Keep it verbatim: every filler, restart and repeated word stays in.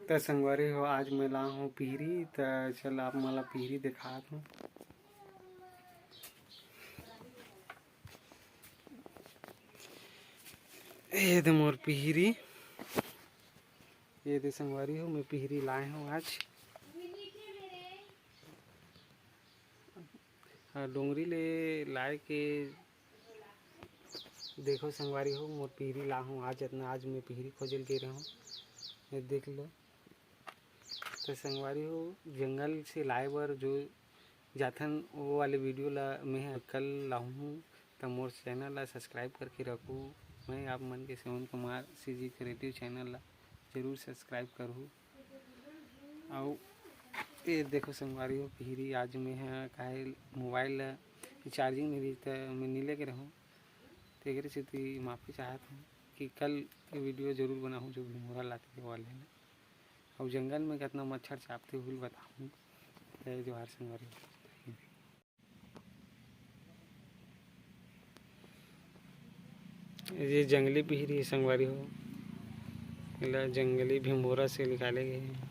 त संगवारी हो, आज मैं ला हूँ पिहरी, त चल आप मन ला पिहरी देखात हूँ। ये दे मोर पिहरी, ये दे संगवारी हो, मैं पिहरी लाए हूँ आज। हाँ, डोंगरी ले लाए के देखो संगवारी हो, मोर पिहरी ला हूँ आज, इतना आज मैं पिहरी खोजे ल गे रहूँ, ये देख लो। तो संगवारी हो, जंगल से लाए बर जो जाथन, वो वाले वीडियो ला मैं ह कल लाहूँ, त मोर चैनल ला सब्सक्राइब करके रखू। मैं आप मन के seven Kumar CG creative channel ला जरूर सब्सक्राइब करहू। अउ ये देखो संगवारी हो, पिहरी आज मैं ह काहे मोबाइल ला चार्जिंग नहीं रही, त मैं नी लेके रहूँ, तेकरे सेती माफ़ी चाहत हूँ कि कल वीडियो जरूर बनाहूँ, जो भी मोरा लाते वाले हैं। अउ जंगल में कितना मच्छर चापते हुए बताहूँ। जय जोहार संगवारी। ये जंगली पिहरी संगवारी हो, एला जंगली भिंभोरा से निकाले गए हे।